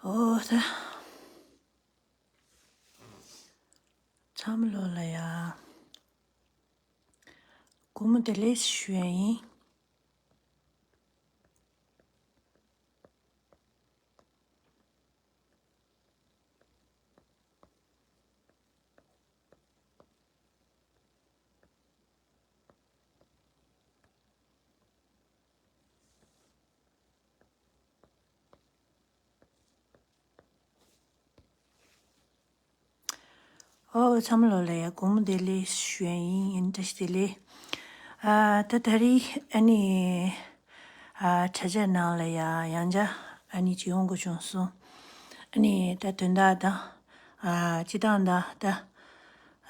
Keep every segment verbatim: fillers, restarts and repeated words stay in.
ཨོ་ད། ཚང་མ་ལོ་ལ་ཡ། སྒོར་མོ་བདེ་ལེགས་ཞུ་ཡ་ཡིན། ཨོ་ཚང་མ་ལོ་ལ་ཡ་སྒོར་མོ་བདེ་ལེགས་ཞུ་ཡ་ཡིན། ཡིན་བཀྲ་ཤིས་བདེ་ལེགས། ཨ་ད་ད་རེས་ཨ་ནི་ཨ་དྲ་རྒྱ་ནང་ལ་ཡ་ཡང་བསྐྱར་ཨ་ནི་ཅིག་ཡོང་དགོས་བྱུང་སོང་། ཨ་ནི་ད་དོན་དག་དང་ཨ་སྤྱི་བཏང་དང་ད་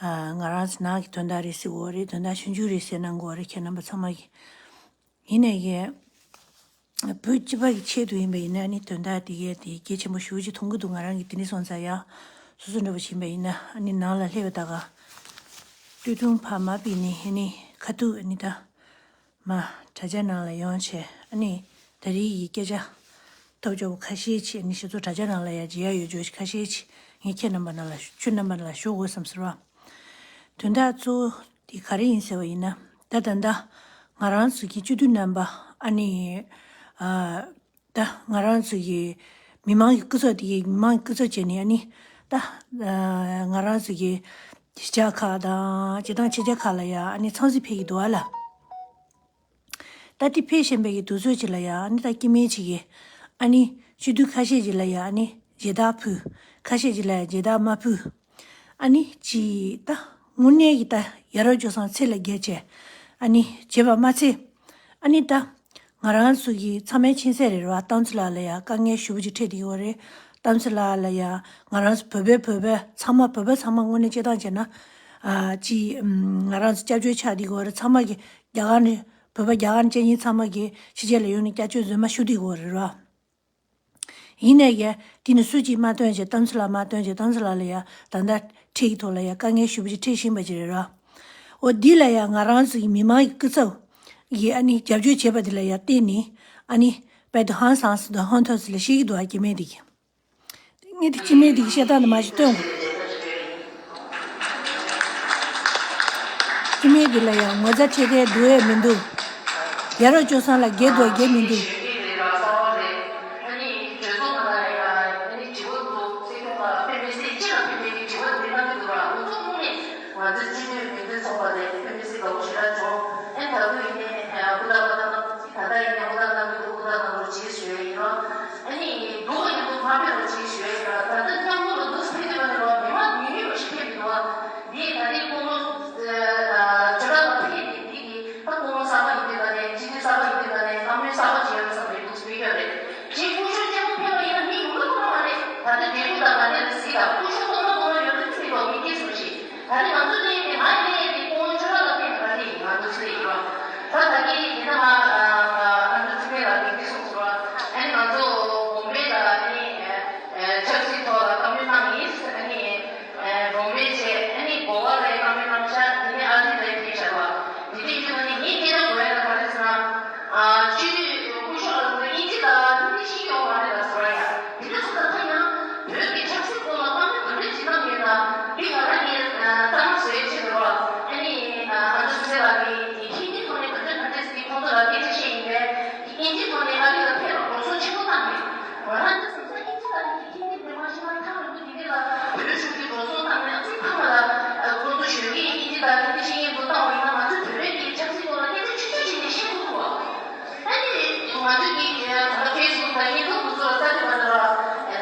ཨ་ང་རང་ཚོ་ནང་གི་དོན་དག་རེད་ཟེར་དགོས་རེད། དོན་དག་ཆུང་ཆུང་རེད་ཟེར་གནང་དགོས་རེད། ཁྱེད་རྣམ་པ་ཚང་མ་གི། ཡིན་ནའི་གི་བོད་སྤྱི་པ་གི་ཆེད་དུ་ཡིན་པ་ཡིན་ན་ནི་དོན་དག་དེ་གས་དེ་གལ་ཆེན་པོ་ཞེ་པོ་ཅིག་མཐོང་གི་འདུག་ང་རང་གི་དེ་ནས་སོང་ཙང་ཡ་སོ་སོ་འདྲ་པོ་ཡིན་པ་ཡིན་ན་ཨ་ནི་ནང་ལ་སླེབས་པ་ད་ག་སྟོད་ཐུང་ཕ་མ་པི་ནི་ཨ་ནི་ཁ་ཐུག་ཨ་ནི་ད་མ་དྲ་རྒྱ་ནང་ལ་ཡོང་བྱས་ཨ་ནི་ད་རེས་ཀྱི་སྐད་ཆ་ཐོབ་ཆོག་པ་ཁ་ཤས་ཅིག་ཨ་ནི་ཞེ་ཚོ་དྲ་རྒྱ་ནང་ལ་ཡ་མཇལ་ཡ་ཡོད་ཆོག་ཁ་ཤས་ཅིག་ངས་ཁྱེད་རྣམ་པ་ནང་ལ་ཁྱོད་རྣམ་པ་ནང་ལ་ཞུ་དགོས་བསམ་ཟེར་བ། དོན་དག་གཙོ་བོ་དེ་ག་རེ་ཡིན་ཟེར་བ་ཡིན་ན། ད་ད་ལྟ་ང་རང་ཚོ་གི་སྤྱི་འཐུས་རྣམ་པ་ཨ་ནི་ཨ་ད་ང་རང་ཚོ་གི་མི་མང་གི་སྐུ་ཚབ་དེ་གའི་མི་མང་གི་སྐུ་ཚབ་བྱས་ནས་ཨ་ནི་ད་ཨ་ང་རང་ཚོ་གི་གཞིས་ཆགས་ཁག་དང་སྤྱི་བཏང་ཕྱི་རྒྱལ་ཁག་ལ་ཡ་ཨ་ནི་འཚམས་གཟིགས་ཕེབས་ཀྱི་འདུག་ཨ་ལ། ད་དེ་ཕེབས་བཞིན་པའི་གི་དུས་ཚོད་ཅིག་ལ་ཡ་ཨ་ནི་ད་སྐྱེ་དམན་ཅིག་གིས་ཨ་ནི་སྤྱི་འཐུས་ཁ་ཤས་ཅིག་ལ་ཡ་ཨ་ནི་མཇལ་དར་ཕུལ། ཁ་ཤས་ཅིག་ལ་ཡ་མཇལ་དར་མ་ཕུལ། ཨ་ནི་ཅི་ད་དངོས་གནས་ཀྱི་ད་ཡ་རབས་སྤྱོད་བཟང་ཚད་ལས་བརྒལ་བྱས་ཨ་ནི་བྱས་པ་མ་ཚད། ཨ་ནི་ད་ང་རང་ཚོ་གི་ཚང་མའི་མཁྱེན་གསལ་རེད་ར། རྟ་མཚོ་ལགས་ལ་ཡ་དཀའ་ངལ་ཞེ་པོ་ཅིག་འཕྲད་བསྡད་ཡོད་རེད། རྟ་མཚོ་ལགས་ལ་ཡ་ང་རང་ཚོ་བོད་པའི་བོད་པའི་ཚང་མ་བོད་པ་ཚང་མ་དངོས་གནས་སྤྱིར་བཏང་བྱས་ན་ཨ་ཅི་ང་རང་ཚོ་སྐྱབས་བཅོལ་ཆགས་བསྡད་ཡོད་རེད། ཚང་མ་གི་རྒྱ་གར་ནས་བོད་པ་རྒྱ་གར་ནས་སྐྱེས་ཡིན་ཚང་མ་གི་ཕྱི་རྒྱལ་ལ་ཡོང་ནས་སྐྱབས་བཅོལ་འཛུལ་མ་ཞུ་བསྡད་ཡོད་རེད་ར། ཡིན་ནའི་ཡ་དེ་ནི་སུ་གཅིག་མ་སྟོན་བྱས་རྟ་མཚོ་ལགས་མ་སྟོན་བྱས་རྟ་མཚོ་ལགས་ལ་ཡ་ད་ལྟ་འཕྲད་ཀྱི་ཐོག་ལ་ཡ་དཀའ་ངལ་ཞེ་པོ་ཅིག་འཕྲད་བཞིན་པ་ཅིག་རེད་ར། འོ་འདི་ལ་ཡ་ང་རང་ཚོ་གི་མི་མང་གི་སྐུ་ཚབ་ཡིས་ཨ་ནི་རྒྱབ་སྐྱོར་བྱས་པ་འདི་ལ་ཡ་བརྟེན་ནས་ཨ་ནི་དཔལ་དུ་ཧང་སངས་སུ་དང་ཧོན་ཐོས་སུ་ལ་ཤེས་ཀྱི་འདུག་ཨ་སྐྱེ་དམན་འདི་གི། ངས་དེ་སྐྱེ་དམན་འདི་གི་བཤད་སྟངས་དེ་མ་ཞིག་སྟོན་དགོས། སྐྱེ་དམན་འདི་ལ་ཡང་ངོ་ཚ་ཁྲེལ་ཁྲེལ་འདུག་ཨེ་མི་འདུག་ཡ་རབས་སྤྱོད་བཟང་ལ་འགལ་འདུག་འགལ་མི་འདུག་ང་ཚོ་སྤྱི་འཐུས་མི་འདུས་ཚོགས་པ་ནས་ཕེབས་མི་སྲིད་པ་འོ་ཞེ་དྲག་བྱུང་། ཨེ་ད་དུང་ཡིན་ནའི་ཨ་ཧུར་ཐག་ཧུར་ཐག་གནང་། ད་ལྟ་ཡིན་ནའི་ཧུར་ཐག་གནང་གི་འདུག་ཧུར་ཐག་གནང་རོགས་བྱེད་ཞུ་ཡ་ཡིན་རོགས། ཨ་ནི་སྡུག་ག་ཡིན་འདུག་མ་ཕེབས་རོགས་བྱེད་ཞུ་ཡ་ཡིན་རོགས། ད་ལྟ་མཉམ་དུ་ལ་འདུག་ཕེབས་དུས་ནས་རོགས་མི་མང་ཉུང་ཉུང་ཞིག་ཕེབས་འདུག་བ། འདི་ད་ལྟའི་སྐུ་ངོ་ཨ་ཇོ་ལགས་ལ་ཕེབས་ནས་འདི་གི་ད་སྐུ་ངོ་གསར་པ་ཡིན་དུས་ད་ནས་སྤྱི་འཐུས་གསར་པ་ཡིན་དུས་ད་ནས་བཀའ་མོལ་གསར་པ་བྱེད་ཡ་ཡོད་ས་མེད་འདུག་ཕེབས་ཡོད་རེད། ཅིག་སྐུ་ཞབས་ཆེན་པོ་ཕེབས་པ་ཡིན་ན་མི་ཡོང་གི་ཡོད་མ་རེད། ད་ལྟ་འབྲས་སྤུངས་དང་མ་ནེ་ལ་གཟིགས་དང་སྐུ་ཞབས་སྟོང་ཕྲག་སྟོང་ཕྲག་ཡོད་ན་ཅི་མི་འདུག་མི་སྐྱེས་ཟེར་བ་ཞིག་ད་ནི་ང་ཚོ་གླེང་ནས་ང་གླེང་ཡས་དེ་སྐུ་ངོ་ཇོ་ལགས་ལ་གླེང་ཡས་ང་གླེང་ཡས་ང་ཚོ་ཚོ་ཡིན་རོགས། ད་ད་གིན་དེ་ན་ང་ང་ཚོ་ཚེ་རིང་ལགས་ཀྱིས་འདི་གསུངས་སོང་རོགས། ཨ་ནི་ང་ཚོ་བོམ་བེ་ལ་ཨ་ནི་ཆབ་སྲིད་ཐོག་ལ་བཀའ་མོལ་གནང་ཡིན། ཨ་ནི་བོམ་བེ་བྱས་ཨ་ནི་གོ་བ་ལ་བཀའ་མོལ་གནང་ཤག་དེ་ནས་ཨ་རི་ལ་ཕེབས་བཞག་པ་དེ་དུས་ཡིན་ན་ནི་ངས་སྐད་ཆ་གོ་ཡ་ལ་ག་རེ་ཟེར་ན། ཨ་སྤྱི་འཐུས་སྐུ་ཞབས་ལགས་ཚོ་དབྱིན་ཇི་དང་ཧིན་དི་ཤེས་ཀྱི་ཡོད་མ་རེད་ལ་ཟེར་བ་ཡ། དེ་འདྲ་སོང་ཙང་ད་ཡང་བོད་ཀྱི་ཆབ་སྲིད་སྐོར་ལ་བཀའ་མོལ་ག་འདྲ་ཅིག་གནང་ཡོད་ན་འདི་ང་རང་གིས་ཨ་བཏང་བཟོས་བྱས་འདུག་བ། ཨ་ནི་ཨ་ང་ཚོ་ཚེ་ལགས་ཀྱིས་ཧིན་དི་ཐོག་ནས་ག་འདྲ་ག་འདྲ་ཟེར་ཁོང་ཚོ་ལ་སྐད་ཆ་བཤད་ཡིན་པས་དབྱིན་ཇི་ཐོག་ནས་ཨ་རི་ལ་ཕེབས་པར་དགོངས་ཚུལ་ཆེན་པོ་བཏང་མེད། ང་རང་ཚོ་སོང་ཙང་དབྱིན་ཇི་ལ་ནི་ཧིན་དི་དེ་མ་ཤེས་ན་ཐག་རིང་པོ་དེ་འདྲ་ལ་བོད་གཞུང་གིས་འགྲོ་སོང་བཏང་ནས་ཚིག་ཐ་མ་ལ་ཁོང་ཚོ་གཞོན་སྐྱེས་ཀྱིས་ཨིན་ཇི་དང་ཧིན་དི་ཤེས་མཁན་ཚོ་བཏང་བ་ཡིན་ན་ང་ཚོས་བོད་རིགས་ཀྱི་ཆབ་སྲིད་སྐོར་ལ་སྐད་ཆ་ཆུང་ཆུང་བྱས་ནས་བཤད་ཐུབ་བ། ཨ་ནི་ང་ཚོས་ཀྱིས་ད་ལྟ་ཕེ་སི་བུག་དང་ཡིན་ཐུབ་ཁོང་ཚོ་ལ་ལྟ་དུས་ང་ཚོ་ལ་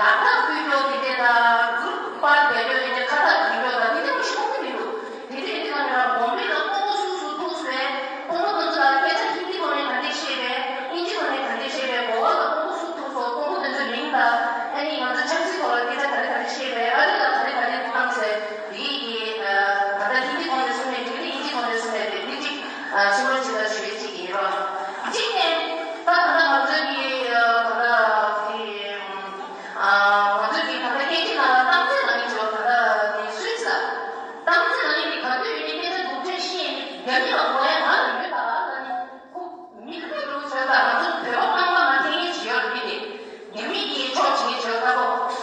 ལག་ཐག་ཕུལ་རྒྱུ་དེ་འདྲ་དང་གུར་པར་རྒྱག་རྒྱུ་དེ་འདྲ་ཁ་བཏགས་འཛིན་རྒྱུ་དང་དེ་འདྲ་མི་ཤེས་ཁོང་ཚོ་མི་འདུག་དེ་འདྲ་ཡིན་དུས་ང་ཚོ་ལ་དགོན་པའི་ལ་ཀོང་པོ་སུ་སུ་ཐུག་སོང་། ཀོང་པོ་དེ་ཚོ་ལ་སྐད་ཆ་ཧིན་དི་ཐོག་ནས་ག་འདྲས་བཤད་པས། དབྱིན་ཇི་ཐོག་ནས་ག་འདྲས་བཤད་པས། གོ་བ་ལ་ཀོང་པོ་སུ་ཐུག་སོང་། ཀོང་པོ་དེ་ཚོའི་མིང་དང་། ཨ་ནི་ང་ཚོ་ཆབ་སྲིད་ཐོག་ལ་སྐད་ཆ་ག་རེ་ག་རེ་བཤད་པས། ཨ་རི་ལ་ག་རེ་ག་རེ་བཏང་ཟེར། དེ་གི་ད་ལྟ་ཧིན་དི་ཐོག་ནས་གསུངས་ནས་འགྲིག་ནི་དབྱིན་ཇི་ཐོག་ནས་གསུངས་ནས་འགྲིག་ནི་གཅིག་གསུང་རོགས་བྱེད་ལ་ཞུ་ཡས་གཅིག་ཡིན་རོགས། གཅིག་ནས་ད་ད་ལྟ་ང་ཚོའི་གི་ད་ལྟ་གི་ང་ཚོའི་གི་ད་ལྟ་སྐད་ཆ་ནང་ལ་གཏམ་ཚེ་རང་ཉིད་ཀྱི་ད་ལྟ་གི་སུད་སི་ལ། གཏམ་ཚེ་རང་ཉིད་ཀྱི་ག་དུས་ཡིན་ནའི་སྐད་ཆ་སྡུག་ཅག་བཤད་ནས་རྒྱ་མི་ལ་གོ་ཡ་ང་ལ་ཡོད་ད་ལ་ནི་ཁོ་མི་ཁ་ལུག་བྱོས་ད་ང་ཚོ་བོད་པ་རྐང་པ་མ་འཐེན་མཁན་ཅིག་ཡོད་རེད་དེ། རྒྱ་མི་གིས་ཕྱོགས་བྱེད་བྱོས་ད་ཁོ་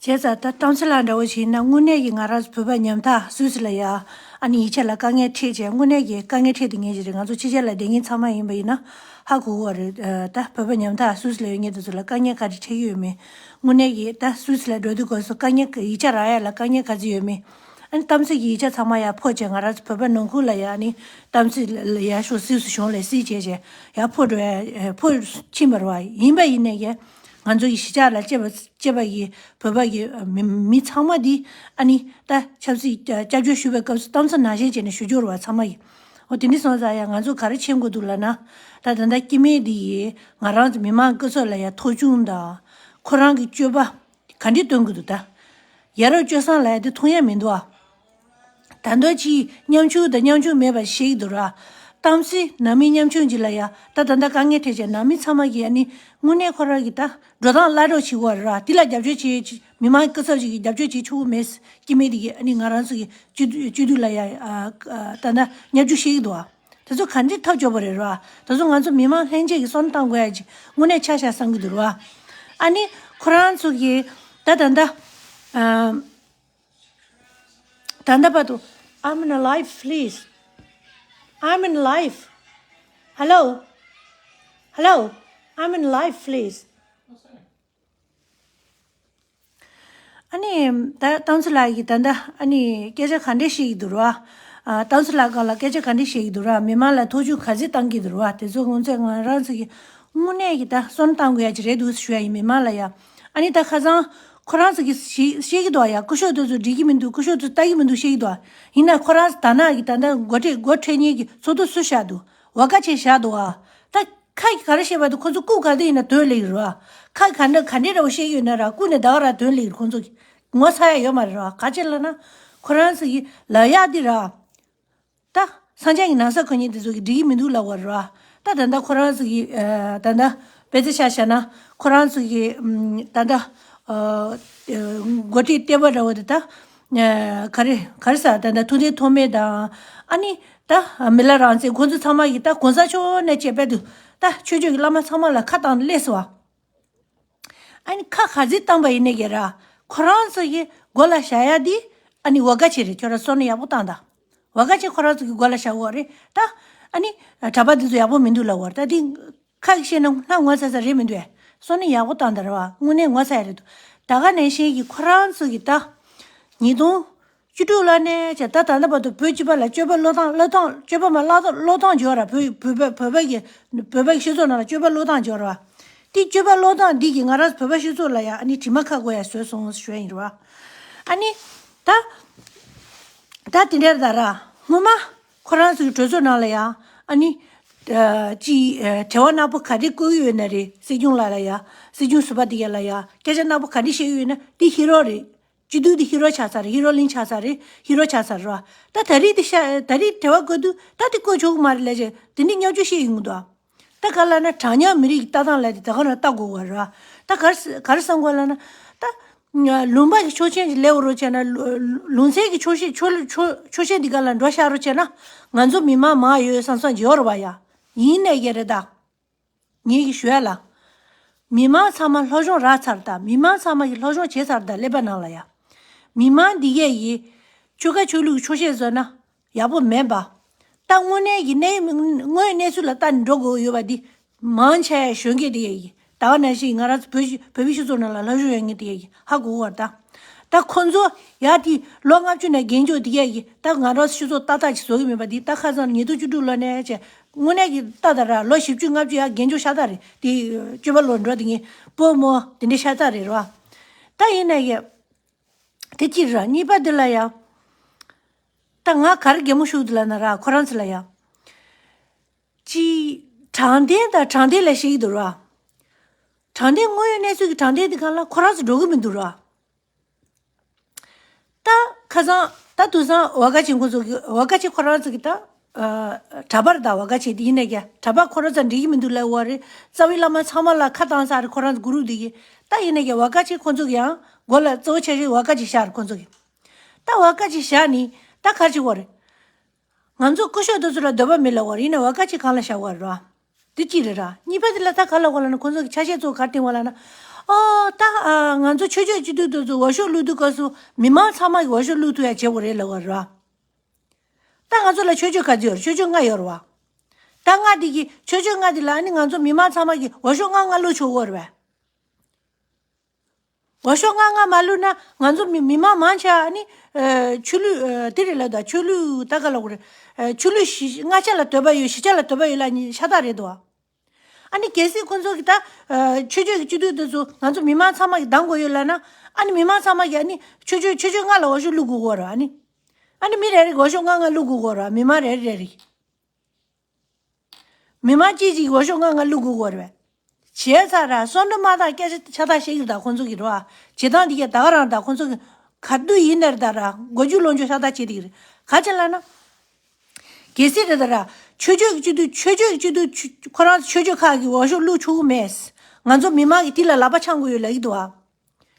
བྱས་ཙང་ད་གཏམ་ཚེ་ལགས་འདྲ་བོ་ཞིག་ཡིན་ན་དངོས་གནས་ཀྱི་ང་རང་ཚོ་བོད་པ་ཉམ་ཐག་སུད་སི་ལ་ཡ་ཨ་ནི་ཡིག་ཆ་ལ་དཀའ་ངལ་འཕྲད་བྱས་དངོས་གནས་ཀྱི་དཀའ་ངལ་འཕྲད་དེ་ངེས་ཀྱི་རེད། ང་ཚོ་ཕྱི་རྒྱལ་ལ་བསྡད་མཁན་ཚང་མ་ཡིན་པ་ཡིན་ན་ཧ་གོ་གི་རེད། ད་བོད་པ་ཉམ་ཐག་སུད་སི་ལ་ཡོད་མཁན་དེ་ཚོ་ལ་དཀའ་ངལ་ག་རེ་འཕྲད་ཀྱི་ཡོད་མེད། དངོས་གནས་ཀྱི་ད་སུད་སི་ལ་འགྲོ་དུས་སྐབས་སུ་དཀའ་ངལ་ཡིག་ཆ་རག་ཡ་ལ་དཀའ་ངལ་ག་ཚོད་ཡོད་མེད། ཨ་ནི་གཏམ་ཚེ་གི་ཡིག་ཆ་ཚང་མ་ཡར་ཕོག་བྱས་ང་རང་ཚོ་བོད་པ་ནང་ཁུལ་ལ་ཡ་ཨ་ནི་གཏམ་ཚེ་ལ་ཡར་ཤོག་སུད་སི་གཞུང་ལ་གཟིགས་བྱས་བྱས་ཡར་ཕོག་འགྲོ་ཡ་ཕོག་ཕྱིན་པ་རེད་བ། ཡིན་པ་ཡིན་ནས་ཀྱི་ང་ཚོ་གི་གཞིས་ཆགས་ལ་སྐྱེས་པ་སྐྱེས་པ་གི་བོད་པ་གི་མི་མི་ཚང་མ་འདི་ཨ་ནི་ད་ཆབ་སྲིད་སྐྱབས་བཅོལ་ཞུ་བའི་སྐབས་སུ་གཏམ་ཚེ་ནང་བཞིན་བྱས་ནས་ཞུ་རྒྱུ་རེད་བ་ཚང་མ་གི། འོ་དེ་འདྲ་སོང་ཙང་ཡ་ང་ཚོ་ག་རེ་མཁྱེན་དགོས་འདུག་ལབ་ན། ད་ད་ལྟ་སྐྱེ་དམན་འདི་ཡིས་ང་རང་ཚོ་མི་མང་སྐུ་ཚབ་ལ་ཡ་ཐོབ་ཆུང་དང་། ཁོ་རང་གི་སྤྱོད་པ་ག་འདྲ་སྟོན་གི་འདུག་ད། ཡ་རབས་སྤྱོད་བཟང་ལབ་ཡ་དེ་མཐོང་ཡ་མི་འདུག་ཨ། ད་འདོད་ཅིག་ཉམ་ཆུང་དང་ཉམ་ཆུང་མེད་པ་བཤད་ཀྱི་འདུག་ར། གཏམ་ཚེ་ནང་མི་ཉམ་ཆུང་ཅིག་ལ་ཡ་ད་ད་ལྟ་དཀའ་ངལ་འཕྲད་བྱས་ནང་མི་ཚང་མ་གིས་ཨ་ནི་དངོས་གནས་ཁོ་རང་གི་ད་འགྲོ་སྟངས་སླར་གསོ་བྱེད་དགོས་ར། དེ་ལ་རྒྱབ་སྐྱོར་བྱེད་མི་མང་སྐུ་ཚབ་ཅིག་གིས་རྒྱབ་སྐྱོར་བྱེད་ཆོག་གི་མེད། སྐྱེ་དམན་དེ་གིས་ཨ་ནི་ང་རང་ཚོ་གི་སྤྱི་འཐུས་སྤྱི་འཐུས་ལ་ཡ་ད་ད་བརྙས་བཅོས་བཤད་ཀྱི་འདུག་ཨ། དེ་ཚོ་ག་འདྲའི་ཐབས་སྐྱོ་པོ་རེད་ར། དེ་ཚོ་ང་ཚོ་མི་མང་ལྷན་རྒྱས་ཀྱིས་བསམ་བློ་བཏང་དགོས་ཡ་ཅིག་དངོས་གནས་ཆགས་ཤག་བསམ་གྱི་འདུག་ར། ཨ་ནི་ཁོ་རང་ཚོ་གིས་ད་ད་ད་ཨམ། ད་ད་བར་དུ། I'm in a live, please. I'm in live. Hello. Hello. I'm in live, please. ཨ་ནི་ད་གཏམ་ཚེ་ལགས་ཀྱིས་ད་ལྟ་ཨ་ནི་སྐད་ཆ་ག་འདྲས་བཤད་ཀྱི་འདུག་ར། ཨ་གཏམ་ཚེ་ལགས་སྒང་ལ་སྐད་ཆ་ག་འདྲས་བཤད་ཀྱི་འདུག་ར། མི་མང་ལ་ཐུགས་ཆུང་ག་ཚོད་བཏང་གི་འདུག་ར། དེ་ཚོ་ངོ་ཚ་ང་རང་ཚོ་གི་དངོས་གནས་ཀྱི་ད་བསམ་བཏང་དགོས་ཡ་ཅིག་རེད་འདུག་ཞུ་ཡ་ཡིན་མི་མང་ལ་ཡ། ཨ་ནི་ད་ཁ་སང་ཁོ་རང་ཚོ་གི་ཞིག་བཤད་ཀྱི་འདུག་ཡ། སྐུ་ཞབས་དེ་ཚོ་འགྲིག་གི་མི་འདུག་སྐུ་ཞབས་དེ་ཚོ་ལྟ་གི་མི་འདུག་བཤད་ཀྱི་འདུག་ཡིན་ན་ཁོ་རང་ཚོ་ད་ནང་གི་ད་ལྟ་འགོ་ཁྲིད་འགོ་ཁྲིད་མཁན་གྱི་ཚོགས་གཙོ་སུ་བཞག་འདུག་བ་ཀ་ཆེ་བཞག་འདུག་ཨ། ད་ཁ་གི་ག་རེ་བཤད་པ་དེ་ཁོ་ཚོ་སྐུ་ག་དུས་ཡིན་ན་དོན་ལེགས་རེད་བ། ཁ་གི་ག་འདྲ་ག་འདྲའི་འདྲ་བོ་བཤད་ཀྱི་ཡོད་ན་ར་སྐུ་ནས་ད་ག་ར་དོན་ལེགས་རེད། ཁོ་ཚོ་གི་ངོ་ཚ་ཡ་ཡོད་མ་རེད་བ། ག་ཅི་ལབ་ན་ཁོ་རང་ཚོ་གི་ལབ་ཡག་འདི་ར། ད་སངས་རྒྱས་ཀྱི་ན་བཟའ་གོན་མཁན་དེ་ཚོ་གི་འགྲིག་གི་མི་འདུག་ལབ་པ་རེད་བ། ད་ད་ལྟ་ཁོ་རང་ཚོ་གི་ཨ་ད་ལྟ་དཔེ་ཆ་བཞག་ན་ཁོ་རང་ཚོ་གི་ཨམ་ད་ལྟ་ཨ་འགོ་ཁྲིད་ལྟེ་བ་འདྲ་བོ་དེ་ད་ཨ་ག་རེ་ག་རེ་ཟེར། ད་ལྟ་ཐུབ་བསྟན་ཐོགས་མེད་དང་ཨ་ནི་ད་མི་ལ་རང་བཙན་ཁོང་ཚོ་ཚང་མ་གི་ད་གོང་ས་མཆོག་ནས་བྱས་པ་དུ་ད་ཆོས་ཕྱོགས་ཀྱི་བླ་མ་ཚང་མ་ལ་ཁ་བཏང་སླེབས་སོང་བ། ཨ་ནི་ཁ་ག་ཚོད་བཏང་པ་ཡིན་ནའི་ག་ར། ཁོ་རང་ཚོ་གི་མགོ་ལ་བཞག་ཡ་འདི་ཨ་ནི་བ་ཀ་ཆེ་རེད། ཁྱོད་རང་བསམ་བློ་ཡག་པོ་བཏང་དང་། བ་ཀ་ཆེ་ཁོ་རང་ཚོ་གི་མགོ་ལ་བཞག་ཡོད་རེད་ད། ཨ་ནི་གྲྭ་པ་འདི་ཚོ་ཡག་པོ་མི་འདུག་ལབ་པ་རེད་ད། འདི་ཁ་གིས་བཤད་ན་ཧ་ངོ་ཚ་ས་རེད་མི་འདུག་ཨེ། བསམ་བློ་ཡག་པོ་བཏང་དང་རེད་བ། དངོས་གནས་ངོ་ཚ་ཡ་རེད་འདུག་ད་ག་ནང་བཞིན་གི་ཁོ་རང་ཚོ་གི་ད་ཉིས་སྟོང་བཅུ་དྲུག་ལོ་ནས་བྱས་ད་ད་ལྟ་བར་དུ་བོད་སྤྱི་པ་ལ་སྤྱོད་པ་བློ་བཏང་བློ་བཏང་སྤྱོད་པ་མ་བློ་བཏང་བློ་བཏང་འབྱོར་ར། བོད་བོད་པ་བོད་པ་གི་བོད་པ་གི་སྤྱི་ཚོགས་ནང་ལ་སྤྱོད་པ་བློ་བཏང་འབྱོར་ར། དེ་སྤྱོད་པ་བློ་བཏང་འདི་གིས་ང་རང་བོད་པ་སྤྱི་ཚོགས་ལ་ཡང་ཨ་ནི་དྲི་མ་ཁ་དགོས་ཡ་བཟོས་སོང་ཞུ་ཡ་ཡིན་ར་བ། ཨ་ནི་ད་ད་དེ་འདྲ་ད་ར་སྔོན་མ་ཁོ་རང་ཚོའི་གྲོས་ཚོགས་ནང་ལ་ཡང་ཨ་ནི་ཅི་དྲི་བ་ནག་པོ་ག་འདྲ་བཀོད་ཡོད་ན་རེད། སྲིད་སྐྱོང་ལགས་ལ་ཡ་སྲིད་སྐྱོང་ཟུར་པ་དེ་ག་ལ་ཡ་སྐད་ཆ་ནག་པོ་ག་འདྲ་བཤད་ཡོད་ན་དེ་ཧི་རོ་རེད། སྤྱི་འཐུས་དེ་ཧི་རོ་ཆགས་ཚར་རེད། ཧི་རོ་ལིན་ཆགས་ཚར་རེད། ཧི་རོ་ཆགས་ཚར་རེད་བ། ད་ད་རེས་དེ་ཤ་ད་རེས་དྲི་བ་བཀོད་དུས་ད་དེ་བཀོད་ཆོག་གི་མ་རེད་ལབ་བྱས་དེ་འདྲའི་བརྙས་བཅོས་བཤད་ཡོང་གི་འདུག་ད་ག་ལབ་ན་གྲངས་ཉུང་མི་རིགས་ཀྱི་ལྟ་སྟངས་ལབ་དེ་ད་ག་ནང་ལྟ་དགོས་པ་རེད་བ། ད་ག་རེ་ག་རེ་བསམ་དགོས་ལབ་ན་ད་ལུང་པ་གི་ཆོག་མཆན་གྱི་ལེའུ་རོ་བྱས་ན་ལུ་ལུང་ཚན་གྱི་ཆོག་མཆན་ཆོག་ཆོག་ཆོག་མཆན་འདི་ག་ལ་འགྲོ་བཞག་རོ་བྱས་ན་ང་ཚོ་མི་མང་མང་ཡོད་བསམ་བསམ་བྱེད་ཡོད་རེད་བ་ཡ། ཡིན་ནའི་ག་རེད་ད། ངེད་ཀྱིས་ཞུ་ཡ་ལ། མི་མང་ཚང་མ་སློབ་སྦྱོང་རག་ཚར་དང་མི་མང་ཚང་མ་གིས་སློབ་སྦྱོང་བྱས་ཚར་དང་ཀླད་པ་ནང་ལ་ཡ། མི་མང་འདི་གས་ཀྱིས་ཆོལ་ཁ་ཆོས་ལུགས་ཆོག་ཤེས་བཟོས་ན་ཡག་པོ་མེད་པ། ད་དངོས་གནས་ཀྱི་གནས་དངོས་ཡོད་གནས་ཚུལ་ལ་ལྟ་ནས་འགྲོ་དགོས་ཡོད་པ་འདི་མང་ཆེ་བ་གཞོན་སྐྱེས་འདི་གས་ཀྱིས་ད་ག་ནང་བཞིན་ང་རང་ཚོ་བོད་བོད་པའི་སྤྱི་ཚོགས་ནང་ལ་སློབ་སྦྱོང་ཡོད་མཁན་འདི་གས་ཀྱིས་ཧ་གོ་གི་ཡོད་རེད་ད། ད་ཁོ་ཚོ་ཡ་དེ་ལོ་ལྔ་བཅུ་ནས་རྒན་འཇོག་དེ་གས་ཀྱི་ད་ང་རང་སྤྱི་ཚོགས་ཏག་ཏག་ཅིག་བཟོ་གི་མེད་པ་འདི་ད་ཁ་སང་ཉིས་སྟོང་བཅུ་དྲུག་ལོ་ནས་བྱས་དངོས་གནས་ཀྱི་ཏག་ཏག་ར་ལོ་བཞི་བཅུ་ལྔ་བཅུ་ཡ་རྒན་འཇོག་ཤ་སྟག་རེད། དེ་སྤྱོད་པ་ལོ་འགྲོ་དེ་ངས་སྤོ་མོ་དེ་འདྲ་ཤ་སྟག་རེད་ར། ད་ཡིན་ནས་ཀྱི་དེ་གཅིག་ར་གཉིས་པ་འདི་ལ་ཡ་ད་ང་ག་རེ་གད་མོ་ཤོར་འདུག་ལབ་ན་ར་ཁོ་རང་ཚོ་ལ་ཡ་ཅི་དྲང་བདེན་དང་དྲང་བདེན་ལ་བཤད་ཀྱི་འདུག་ར། དྲང་བདེན་དངོས་ཡོད་གནས་ཚུལ་གྱི་དྲང་བདེན་དེ་ག་ལ་ཁོ་རང་ཚོ་འགྲོ་གི་མི་འདུག་ར། ད་ཁ་སང་ད་དུང་སང་བ་ཀ་ཆེན་ཁོ་ཚོ་གི་བ་ཀ་ཆེན་ཁོ་རང་ཚོ་གི་ད་ཨ་གྲྭ་པར་ད་བ་ཀ་ཆེན་དེ་ཡིན་ནས་ཀྱ་གྲྭ་པ་ཁོ་རང་ཚོ་འགྲིག་གི་མི་འདུག་ལབ་བ་རེད། རྩ་བའི་བླ་མ་ཚང་མ་ལ་ཁ་བཏང་ས་རེད། ཁོ་རང་ཚོ་གུ་རུབ་དེ་གི་ད་ཡིན་ནས་ཀྱ་བ་ཀ་ཆེན་ཁོ་ཚོ་གི་ཡང་མགོ་ལ་གཙོ་བོ་ཆེ་ཤོས་བ་ཀ་ཆེན་བཞག་རེད་ཁོ་ཚོ་གི། ད་བ་ཀ་ཆེན་བཞག་ནི་ད་ག་རེ་བྱེད་དགོས་རེད། ང་ཚོ་སྐུ་ཞབས་དེ་ཚོ་ལ་འདོད་པ་མེད་ལབ་བ་རེད། ཡིན་ན་བ་ཀ་ཆེན་གང་ལ་བཞག་པ་རེད། དེ་གཅིག་རེད་ར། གཉིས་པ་དེ་ལ་ད་ག་ལབ་དགོས་ལབ་ན་ཁོང་ཚོ་གི་ཆ་ཤས་གཙོ་བོ་ག་རེ་བསྟན་པ་ལབ་ན། ཨོ་ད་ཨ་ང་ཚོ་ཆོས་ཕྱོགས་སྤྱི་འཐུས་དེ་ཚོ་འོས་ཤོག་བླུག་དུས་སྐབས་སུ་མི་མང་ཚང་མ་གི་འོས་ཤོག་བླུག་ཐུབ་ཡ་བྱེད་དགོས་རེད་ལབ་པ་རེད་བ། ད་ང་ཚོ་ལ་ཆོས་ཕྱོགས་ག་ཚོད་ཡོད་རེད། ཆོས་ཕྱོགས་ལྔ་ཡོད་རེད་བ། ད་ལྔ་དེ་གི་ཆོས་ཕྱོགས་ལྔ་དེ་ལ་ཨ་ནི་ང་ཚོ་མི་མང་ཚང་མ་གི་འོས་ཤོག་ལྔ་ལྔ་བླུག་ཆོག་གི་རེད་བ། འོས་ཤོག་ལྔ་ལྔ་མ་བླུགས་ན་ང་ཚོ་མི་མི་མང་མང་ཆེ་བ་ཨ་ནི་ཨ་ཆོས་ལུགས་ཨ་དེ་རེད་ལབ་ད། ཆོས་ལུགས་ད་ག་ལབ་དགོས་རེད། ཨ་ཆོས་ལུགས་བཞི་ལྔ་ཆ་ལ་འདོད་པ་ཡོད་བཞི་ཆ་ལ་འདོད་པ་ཡོད་ལབ་ནི་ཤ་སྟག་རེད་དོ། ཨ་ནི་གལ་སྲིད་ཁོང་ཚོ་གི་ད་ཨ་ཆོས་ཕྱོགས་ཀྱི་སྤྱི་འཐུས་དེ་ཚོ་ང་ཚོ་མི་མང་ཚང་མ་གི་འདང་དགོས་ཡོད་ལབ་ན། ཨ་ནི་མི་མང་ཚང་མ་གི་ཨ་ནི་ཆོས་ཕྱོགས་ཆོས་ཕྱོགས་ལྔ་ལ་འོས་ཤོག་བླུག་དགོས་ཀྱི་ཡོད་རེད་བ། ཨ་ནི་ཨ་ནི་མི་རེ་རེ་གི་འོས་ཤོག་ལྔ་ལྔ་བླུག་དགོས་ཀྱི་ཡོད་རེད་བ། མི་མང་རེ་རེ་རེ་གི། མི་མང་གཅིག་གཅིག་འོས་ཤོག་ལྔ་ལྔ་བླུག་དགོས་ཀྱི་ཡོད་རེད་བ། བྱས་ཙང་ར་བསམ་བློ་མ་བཏང་སྐད་ཆ་ཤ་སྟག་བཤད་ཀྱི་རེད་ད་ཁོང་ཚོ་གི་རེད་བ། བྱེད་སྟངས་འདི་ག་ད་ག་རང་ད་ཁོང་ཚོ་གི་ག་དུས་ཡིན་ནའི་རེད་ད་ར་མགོ་མཇུག་ལོག་མཇུག་ཤ་སྟག་བྱེད་ཀྱི་རེད། ག་ཅི་ལབ་ན། གལ་སྲིད་རེད་ད་ར། ཆོས་ཕྱོགས་ཀྱི་སྤྱི་འཐུས་ཆོས་ཕྱོགས་ཀྱི་སྤྱི་འཐུས་ཆོས་ཁོ་རང་ཆོས་ཕྱོགས་ཁག་གི་འོས་ཤོག་བླུག་ཆོག་གི་མེད། ང་ཚོ་མི་མང་གི་དེ་ལ་ལག་པ་འཆང་དགོས་ཡོད་ལབ་ཀྱི་འདུག་བ།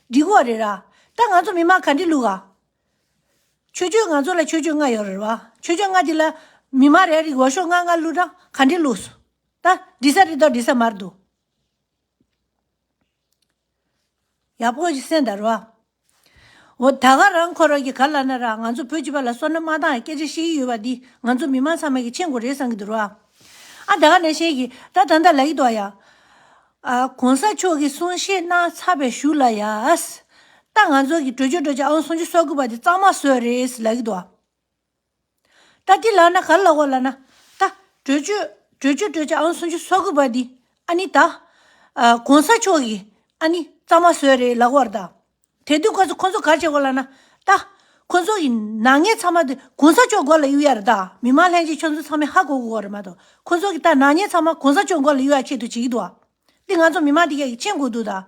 འགྲིག་གི་རེད་ར། ད་ང་ཚོ་མི་མང་ག་འདྲས་བླུག་ག་ཆོས་ཕྱོགས་ང་ཚོ་ལ་ཆོས་ཕྱོགས་ལྔ་ཡོད་རེད་བ། ཆོས་ཕྱོགས་ལྔ་དེ་ལ་མི་མང་རེ་རེ་འོས་ཤོག་ལྔ་ལྔ་བླུག་ན་ག་འདྲས་བླུག་སོང་། ད་འགྲིག་ས་རེད་དོ་འགྲིག་ས་མ་རེད་དོ། ཡག་པོ་ཞིག་གསན་དང་རོ། འོ་ད་ག་རང་ཁོ་རང་གི་ག་ལབ་ན་ར་ང་ཚོ་བོད་སྤྱི་པ་ལ་བསམ་བློ་མ་བཏང་སྐད་ཆ་བཤད་ཀྱི་ཡོད་པ་འདི་ང་ཚོ་མི་མང་ཚང་མས་ཀྱི་མཁྱེན་དགོས་རེད་བསམ་གྱི་འདུག་རོ། ཨ་ད་ག་ནང་བཞིན་གྱི་ད་ད་ལྟ་ལབ་ཀྱི་འདུག་ཡ། ཨ་གོང་ས་མཆོག་གིས་གསུང་བཤད་གནང་ཚར་བའི་གཞུག་ལ་ཡ། ད་ང་ཚོ་གི་གྲོས་ཆོད་གྲོས་ཆོད་ཨང་སུམ་ཅུ་སོ་དགུ་པ་དེ་གཙང་མ་བཟོས་རེད་ལབ་ཀྱི་འདུག་ད་དེ་ལབ་ན་ག་རེ་ལབ་དགོས་ལབ་ན། ད་གྲོས་ཆོད་གྲོས་ཆོད་གྲོས་ཆོད་ཨང་སུམ་ཅུ་སོ་དགུ་པ་འདི་ཨ་ནི་ད་ཨ་གོང་ས་མཆོག་གིས་ཨ་ནི་གཙང་མ་བཟོས་རེད་ལབ་དགོས་རེད་ད། དེ་དུས་ཁོ་ཚོ་ཁོ་ཚོ་ག་རེ་བྱེད་དགོས་ལབ་ན། ད་ཁོ་ཚོ་གི་ནག་ཉེས་ཚང་མ་དེ་གོང་ས་མཆོག་མགོ་ལ་གཡུག་ཡ་རེད་ད། མི་མང་ལྷན་རྒྱས་ཁྱོད་ཚོ་ཚང་མས་ཧ་གོ་དགོས་རེད་མ་གཏོགས། ཁོ་ཚོ་གི་ད་ནག་ཉེས་ཚང་མ་གོང་ས་མཆོག་མགོ་ལ་གཡུག་ཡ་ཆེད་དུ་བྱེད་ཀྱི་འདུག་བ། འདི་ང་ཚོ་མི་མང་འདི་གས་ཀྱིས་མཁྱེན་དགོས་འདུག་ད།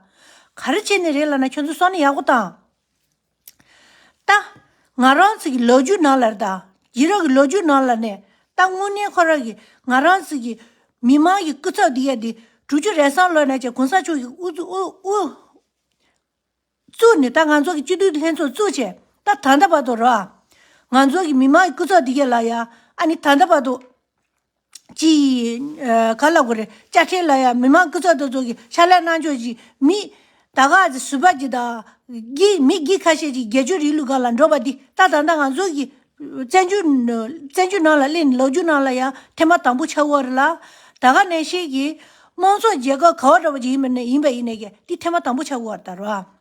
ག་རེ་བྱས་ནས་རེད་ལབ་ན་ཁྱོད་ཚོ་བསམ་བློ་ཡག་པོ་བཏང་། ད་ང་རང་ཚོ་གི་ལོ་རྒྱུས་ནང་ལ་རེད་ད། ཡིན་རོགས་ཀྱི་ལོ་རྒྱུས་ནང་ལ་ནས་ད་དངོས་གནས་ཁོ་རང་གི་ང་རང་ཚོ་གི་མི་མང་གི་སྐུ་ཚབ་འདི་གས་འདི་དྲུག་ཅུ་རེ་གསུམ་ལོ་ནས་བྱས་གོང་ས་མཆོག་གི་དབུ་དབུ་དབུ་བཙུགས་ནས་ད་ང་ཚོ་གི་སྤྱི་འཐུས་ལྷན་ཚོགས་བཙུགས་བྱས་ད་ད་ལྟ་བར་དུ་རེད་བ། ང་ཚོ་གི་མི་མང་གི་སྐུ་ཚབ་འདི་གས་ལ་ཡ་ཨ་ནི་ད་ལྟ་བར་དུ། ཅི། ཨ་ག་ལབ་དགོས་རེད། དཔྱ་ཁྲལ་ལ་ཡང་མི་མང་སྐུ་ཚབ་དེ་ཚོ་གིས་ཕྱག་ལས་གནང་ཕྱོགས་ཀྱི་མི། ད་ག་ཟེ་ཟུར་པ་ཅིག་དང་། གི་མི་གི་ཁ་ཤས་ཀྱིས་སྒེར་གཅོད་རིང་ལུགས་སྒང་ལ་འགྲོ་བ་འདི་ད་ད་ལྟ་ང་ཚོ་གི་བཙན་བྱོལ་བཙན་བྱོལ་ནང་ལ་སླེབས་ནས་ལོ་རྒྱུས་ནང་ལ་ཡང་ཐེངས་མ་དང་པོ་ཆགས་ཡོད་རེད་ལ། ད་ག་ནང་བཞིན་གྱི་དམངས་གཙོ་རྒྱལ་ཁབ་ག་བ་འདྲ་བ་ཅིག་ཡིན་པ་ནས་ཡིན་པ་ཡིན་ནས་ཀྱི་འདི་ཐེངས་མ་དང་པོ་ཆགས་ཡོད་རེད་ད་རེད་བ།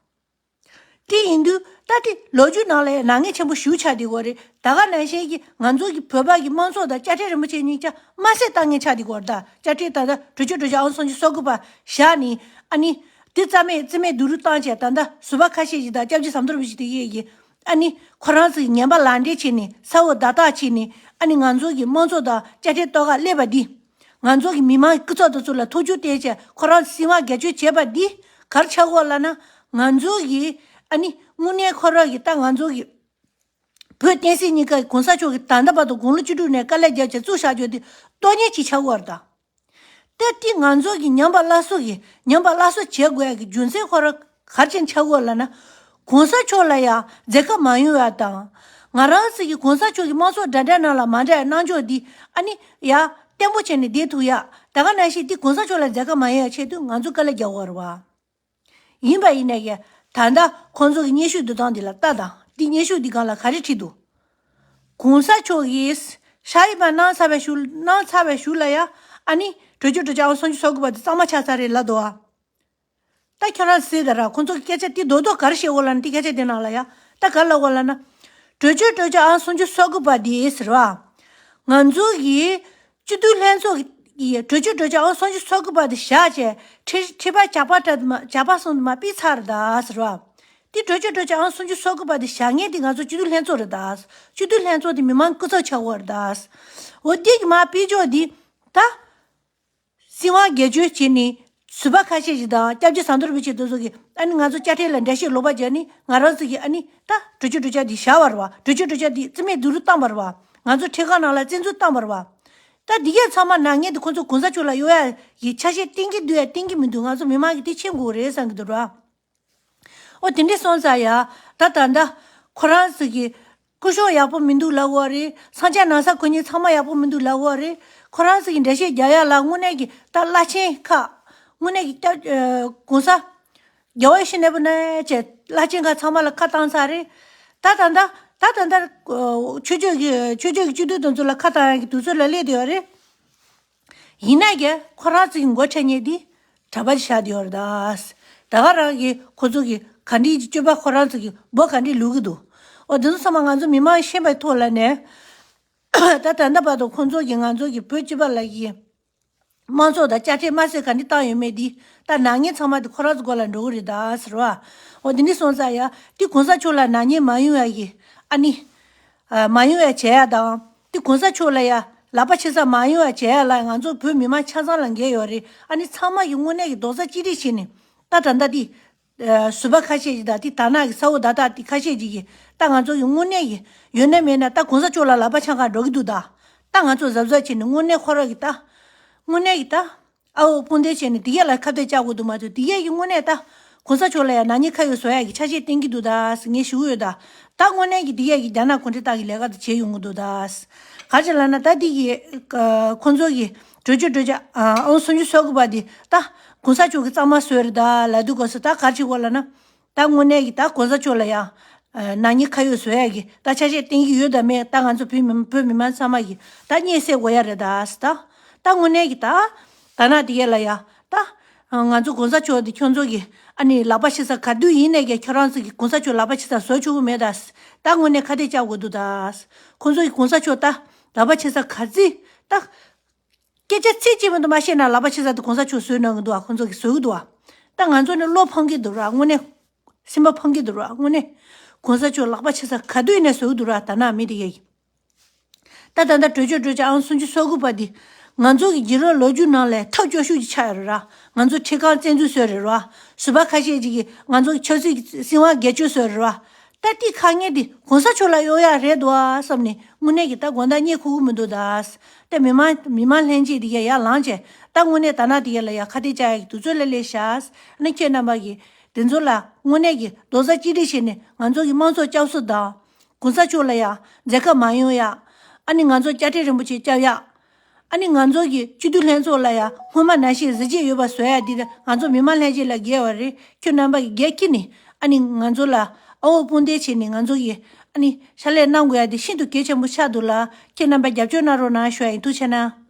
དེ་ཡིན་དུས་ད་དེ་ལོ་རྒྱུས་ནང་ལ་ཡང་ནག་ཉེས་ཆེན་པོ་ཞེ་པོ་ཆགས་བསྡད་ཡོད་རེད། ད་ག་ནང་བཞིན་གྱི་ང་ཚོ་གི་བོད་པ་གི་དམངས་གཙོ་དང་དཔྱ་ཁྲལ་རིན་པོ་ཆེ་གཉིས་ཆ་དམར་བསད་བཏང་མཁན་ཆགས་བསྡད་ཡོད་རེད་ད། དཔྱ་ཁྲལ་ད་ལྟ་གྲོས་ཆོད་གྲོས་ཆོད་ཨང་སུམ་ཅུ་སོ་དགུ་པ་བཞག་ནས་ཨ་ནི་དེ་རྩ་མེད་རྩིས་མེད་སྡུག་རུས་བཏང་བྱས་ད་ལྟ་ཟུར་པ་ཁ་ཤས་ཤིག་དང་སྐྱབས་རྗེ་ཟམ་གདོང་རིན་པོ་ཆེ་དེ་གས་ཀྱིས་ཨ་ནི་ཁོ་རང་ཚོ་གི་ངན་པ་ལག་འབྲེལ་བྱས་ནས་ས་འོག་བརྡ་རྟགས་བྱས་ནས་ཨ་ནི་ང་ཚོ་གི་དམངས་གཙོ་དང་དཔྱ་ཁྲལ་གཏོར་ག་སླེབས་པ་འདི། ང་ཚོ་གི་མི་མང་གི་སྐུ་ཚབ་དེ་ཚོ་ལ་ཐུགས་རྒྱུས་བསྟན་བྱས་ཁོ་རང་སྲིད་དབང་སྒེར་གཅོད་བྱས་པ་འདི་ག་རེ་ཆགས་ཡོད་ལབ་ན། ང་ཚོ་གི་ཨ་ནི་དངོས་གནས་ཁོ་རང་གི་ད་ང་ཚོ་གི་བོད་བསྟན་སྲིད་གཉིས་ཀ་གི་གོང་ས་མཆོག་གིས་ད་ལྟ་བར་དུ་དགུང་ལོ་བཅུ་དྲུག་ནས་དཀའ་ལས་བརྒྱབ་བྱས་བཙུགས་བཞག་རྒྱུ་དེ་གཏོར་ཉེས་ཅིག་ཆགས་ཡོད་རེད་ད། ད་དེ་ང་ཚོ་གི་ཉམས་པ་སླར་གསོ་གི་ཉམས་པ་སླར་གསོ་བྱེད་དགོས་ཡ་གི་རྒྱུ་མཚན་ཁོ་རང་ག་རེ་བྱས་ནས་ཆགས་ཡོད་ལབ་ན། གོང་ས་མཆོག་ལ་ཡ་མཛད་ཁ་མ་ཡོང་ཡ་དང་། ང་རང་ཚོ་གི་གོང་ས་མཆོག་གི་དམངས་གཙོ་འདྲ་འདྲ་ནང་ལ་མ་འདྲ་ཡ་གནང་ཕྱོགས་འདི་ཨ་ནི་ཡ་བརྟན་པོ་བྱས་ནས་བསྡད་ཐུབ་ཡ། ད་ག་ནང་བཞིན་འདི་གོང་ས་མཆོག་ལ་མཛད་ཁ་མ་ཡོང་ཡ་ཆེད་དུ་ང་ཚོ་དཀའ་ལས་རྒྱག་དགོས་རེད་བ། ཡིན་པ་ཡིན་ནའི་ད་ལྟ་ཁོང་ཚོ་གི་སྙན་ཞུ་འདི་དང་འདི་ལ་ལྟ་དང་། འདི་སྙན་ཞུ་འདི་སྒང་ལ་ག་རེ་བྲིས་འདུག་གོང་ས་མཆོག་གིས་ཕྱག་དབྱེ་བ་གནང་ཚར་བའི་གཞུག་གནང་ཚར་བའི་གཞུག་ལ་ཡ་ཨ་ནི་གྲོས་ཆོད་གྲོས་ཆོད་ཨང་སུམ་ཅུ་སོ་དགུ་པ་འདི་གཙང་མ་ཆགས་ཚར་རེད་ལབ་འདུག་ཨ། ད་ཁྱོད་རང་གཟིགས་དང་ར། ཁོང་ཚོ་གི་སྐད་ཆ་འདི་རྡོག་རྡོག་ག་རེ་བཤད་ཡོད་ལབ་ན། འདི་སྐད་ཆ་འདི་ནང་ལ་ཡ་ད་ག་རེ་ལབ་ཡོད་ལབ་ན། གྲོས་ཆོད་གྲོས་ཆོད་ཨང་སུམ་ཅུ་སོ་དགུ་པ་འདི་ཟེར་བ། ང་ཚོ་གི་སྤྱི་འཐུས་ལྷན་ཚོགས་ཀྱི་གྲོས་ཆོད་གྲོས་ཆོད་ཨང་སུམ་ཅུ་སོ་དགུ་པ་དེ་བཞག་བྱས་ཁྲི་ཁྲི་པ་ཇག་པ་འདྲ་དེ་མ་ཇག་པ་སོང་དེ་མ་ཕུད་ཚར་རེད་ད་ཟེར་བ། དེ་གྲོས་ཆོད་གྲོས་ཆོད་ཨང་སུམ་ཅུ་སོ་དགུ་པ་དེ་བཞག་མཁན་དེ་ང་ཚོ་སྤྱི་འཐུས་ལྷན་ཚོགས་རེད་ད། སྤྱི་འཐུས་ལྷན་ཚོགས་དེ་མི་མང་སྐུ་ཚབ་ཆགས་ཡོད་རེད་ད། འོ་དེ་གི་མར་ཕུད་ཕྱོགས་དེ་ད། སྲིད་དབང་སྒེར་གཅོད་བྱས་ནས་ཟུར་པ་ཁ་ཤས་ཤིག་དང་སྐྱབས་རྗེ་ཟམ་གདོང་རིན་པོ་ཆེ་དེ་ཚོ་གིས་ཨ་ནི་ང་ཚོ་དཔྱ་ཁྲལ་ལ་འགྲེལ་བཤད་ལོག་པ་བརྒྱབ་ནས་ང་རང་ཚོ་གིས་ཨ་ནི་ད་གྲོས་ཆོད་གྲོས་ཆོད་འདི་བཞག་པ་རེད་བ། གྲོས་ཆོད་གྲོས་ཆོད་འདི་རྩིས་མེད་སྡུག་རུས་བཏང་པ་རེད་བ། ང་ཚོ་ཁྲིམས་ཁང་ནང་ལ་བཙན་འཛུལ་བཏང་པ་རེད་བ། ད་འདི་གས་ཚང་མ་ནག་ཉེས་འདི་ཁོ་ཚོ་གོང་ས་མཆོག་ལ་གཡུག་ཡ་གི་ཆ་ཤས་བསྟན་གྱི་འདུག་ཡ་བསྟན་གྱི་མི་འདུག་ང་ཚོ་མི་མང་གིས་དེ་མཁྱེན་དགོས་རེད་བསམ་གྱི་འདུག་ར། ཨོ་དེ་འདྲས་སོང་ཙང་ཡ། ད་ད་ལྟ་ཁོ་རང་ཚོ་གི་སྐུ་ཞབས་ཡག་པོ་མི་འདུག་ལབ་ཡོད་རེད། ས་ཆ་ན་ས་གོ་གཉིས་ཚང་མ་ཡག་པོ་མི་འདུག་ལབ་ཡོད་རེད། ཁོ་རང་ཚོ་གི་འགྲེལ་བཤད་རྒྱག་ཡ་ལ་དངོས་གནས་ཀྱི་ད་བླ་ཆེན་ཁག་དངོས་གནས་ཀྱི་སྐྱབས་ཨ་གོང་ས་ རྒྱལ་བ་ཡིད་བཞིན་ནོར་བུ་ནས་བྱས་བླ་ཆེན་ཁག་ཚང་མ་ལ་ཁ་བཏང་ཚར་རེད། ད་ད་ལྟ་ད་ད་ལྟ་ཆོས་ཕྱོགས་ཀྱི་ཆོས་ཕྱོགས་ཀྱི་སྤྱི་འཐུས་དེ་ཚོ་ལ་ཁ་བཏང་ཡག་གི་དུས་ཚོད་ལ་སླེབས་བསྡད་ཡོད་རེད། ཡིན་ན་ཡང་ཁོ་རང་ཚོ་གི་མགོ་ཁྲིད་མཁན་དེ་གྲྭ་པ་ཅིག་བཞག་བསྡད་ཡོད་རེད་ད། ད་ག་རང་གིས་ཁོ་ཚོ་གི་ག་འདྲའི་སྤྱོད་པ་ཁོ་རང་ཚོ་གི་འབོ་ག་འདྲའི་ལུག་གི་འདུག་འོ་དེ་ཚོ་ཚང་མ་ང་ཚོ་མི་མང་ཤེས་པའི་ཐོག་ལ་ནས། ད་ད་ལྟ་བར་དུ་ཁོང་ཚོ་གིས་ང་ཚོ་གི་བོད་སྤྱི་པ་ལ་གི་དམངས་གཙོ་དང་དཔྱ་ཁྲལ་དམར་གསོད་ག་འདྲ་བཏང་ཡོད་མེད་འདི་ད་ནག་ཉེས་ཚང་མ་དེ་ཁོ་རང་ཚོ་མགོ་ལ་འགྲོ་གི་རེད་ད་ཟེར་བ། འོ་དེ་འདྲ་སོང་ཙང་ཡ་དེ་གོང་ས་མཆོག་ལ་ནག་ཉེས་མ་ཡོང་ཡ་གི་ཨ་ནི། མ་ཡོང་ཡ་བྱེད་ཡ་དང་དེ་གོང་ས་མཆོག་ལ་ཡ་ལག་པ་ཕྱེ་ས་མ་ཡོང་ཡ་བྱེད་ཡ་ལ་ང་ཚོ་བོད་མི་མང་ཆ་ཚང་ལ་འགན་ཡོད་རེད། ཨ་ནི་ཚང་མ་གི་དངོས་གནས་ཀྱི་རྡོག་རྩ་གཅིག་སྒྲིལ་བྱས་ནས་ད་ད་ལྟ་དེ། ཨ་ཟུར་པ་ཁ་ཤས་ཀྱིས་ད་དེ་དར་ནག་གི་ས་འོག་ད་ལྟ་དེ་ཁ་ཤས་ཀྱིས་ཀྱིས་ད་ང་ཚོ་གི་དངོས་གནས་ཀྱི་ཡོད་ན་མེད་ན་ད་གོང་ས་མཆོག་ལ་ལག་པ་འཆང་གར་འགྲོ་གི་འདུག་ད་ད་ང་ཚོ་གཟབ་གཟབ་བྱས་ནས་དངོས་གནས་ཁོ་རང་གི་ད་དངོས་གནས་ཀྱི་ད་ཨ་འོ་དཔུང་སྡེ་བྱས་ནས་དེ་གས་ལ་ཁ་གཏད་བཅག་དགོས་འདུག་མ་གཏོགས་དེ་གས་ཀྱི་དངོས་གནས་ད་གོང་ས་མཆོག་ལ་ཡང་ནག་ཉེས་ཁ་གཡོགས་བཟོ་ཡག་གི་ཆ་ཤས་བསྟན་གྱི་འདུག་ད་ཟེར་ངས་ཞུ་གི་ཡོད་ད། ད་དངོས་གནས་ཀྱི་དེ་གས་ཀྱི་རྒྱ་ནག་གུང་ཁྲན་ཏང་གི་ལས་ཀ་དེ་བྱས་ཡོང་གི་འདུག་ད། ག་རེ་ལབ་ན་ད་དེ་གི་ཁོང་ཚོ་གི་གྲོས་ཆོད་གྲོས་ཆོད་ཨང་སུམ་ཅུ་སོ་དགུ་པ་དེ་ད་གོང་ས་མཆོག་གི་གཙང་མ་བཟོས་རེད་ད་ལབ་དུས་སྐབས་སུ་ད་ག་རེ་བྱེད་དགོས་ལབ་ན། ད་དངོས་གནས་ཀྱི་ད་གོང་ས་མཆོག་ལ་ཡང་ནག་ཉེས་ཁ་གཡོགས་བཟོ་ཡག་གི་ད་ཆ་ཤས་བསྟན་གྱི་ཡོད་དམ་མེད་ད་ང་ཚོ་བོད་མི་བོད་མི་མང་ཚང་མ་གི་ད་རྙེད་སད་དགོས་ཡ་རེད་ད་ཟེར་ད། ད་དངོས་གནས་ཀྱི་ད་ད་ནག་དེ་གས་ལ་ཡ་ད་ང་ཚོ་གོང་ས་མཆོག་དེ་ཁྱོད་ཚོ་གི་ཨ་ནི་ལག་པ་ཕྱེ་ས་ག་དུས་ཡིན་ནས་ཀྱང་ཁྱོད་རང་ཚོ་གི་གོང་ས་མཆོག་ལག་པ་ཕྱེ་ས་བཟོ་ཆོག་གི་མེད་ད་ཟེར་ད་དངོས་གནས་ཁ་གཏད་བཅག་དགོས་འདུག་ད། ཁོང་ཚོ་གི་གོང་ས་མཆོག་ད་ལག་པ་ཕྱེ་ས་ག་ཚོད་ད། སྐད་ཆ་ཚིག་གཅིག་མ་གཏོགས་མ་བཤད་ན་ལག་པ་ཕྱེ་ས་དེ་གོང་ས་མཆོག་བཟོས་གནང་གི་འདུག་ཨ། ཁོང་ཚོ་གིས་བཟོ་གི་འདུག་ཨ། ད་ང་ཚོ་ནི་བློ་ཕམ་གི་འདུག་ར་དངོས་གནས། སེམས་པ་ཕམ་གི་འདུག་ར་དངོས་གནས། གོང་ས་མཆོག་ལག་པ་ཕྱེ་ས་ག་དུས་ནས་བཟོ་གི་འདུག་ར་ད་ནག་མི་དེ་གས་ཀྱིས། ད་ད་ལྟ་གྲོས་ཆོད་གྲོས་ཆོད་ཨང་སུམ་ཅུ་སོ་དགུ་པ་འདི། ང་ཚོ་གི་རྒྱུད་རབས་ལོ་རྒྱུས་ནང་ལ་ཐབས་སྐྱོ་ཤོས་ཅིག་ཆགས་ཡོད་རེད་ར། ང་ཚོ་ཁྲི་ཁང་བཙན་འཛུལ་བཟོས་རེད་ར། ཟུར་པ་ཁ་ཤས་ཅིག་གིས་ང་ཚོ་གི་ཆབ་སྲིད་ཀྱི་སྲིད་དབང་སྒེར་གཅོད་བཟོས་རེད་ར། ད་དེ་ཁ་ངན་དེ་གོང་ས་མཆོག་ལ་གཡོག་ཡག་རེད་འདུག་ཨ་བསམ་ནས་དངོས་གནས་ཀྱི་ད་དགོངས་དག་རྙེད་ཁུག་གི་མི་འདུག་ད། ད་མི་མང་མི་མང་ལྷན་རྒྱས་དེ་གས་ཡར་ལངས་བྱས་ད་དངོས་གནས་ད་ནག་དེ་གས་ལ་ཡ་ཁ་གཏད་བཅག་ཡག་གི་དུས་ཚོད་ལ་སླེབས་ཤག་ཨ་ནི་ཁྱེད་རྣམ་པ་གིས་དེ་ཚོ་ལ་དངོས་གནས་ཀྱི་རྡོག་རྩ་གཅིག་སྒྲིལ་བྱས་ནས་ང་ཚོ་གི་དམངས་གཙོ་བསྐྱར་གསོ་དང་། གོང་ས་མཆོག་ལ་ཡ་མཛད་ཁ་མ་ཡོང་ཡ། ཨ་ནི་ང་ཚོ་དཔྱ་ཁྲལ་རིན་པོ་ཆེ་བསྐྱབ་ཡ། ཨ་ནི་ང་ཚོ་གི་སྤྱི་འཐུས་ལྷན་ཚོགས་ལ་ཡ་སྔོན་མ་ནང་བཞིན་གཟི་བརྗིད་ཡོད་པ་བཟོ་ཡ་འདི་ང་ཚོ་མི་མང་ལྷན་རྒྱས་ལ་འགལ་བ་རེད། ཁྱོད་རྣམ་པ་གི་འགན་འཁྱེར་ནས་ཨ་ནི་ང་ཚོ་ལ་ཨ་འོ་དཔུང་སྡེ་བྱས་ནས་ང་ཚོ་གི་ཨ་ནི་ཕྱག་ལས་གནང་དགོས་ཡ་འདི་ཤིན་ཏུ་གལ་ཆེན་པོ་ཆགས་འདུག་ལ། ཁྱེད་རྣམ་པ་རྒྱབ་སྐྱོར་གནང་རོགས་གནང་ཞུ་ཡ་ཡིན། ཐུགས་རྗེ་གནང་།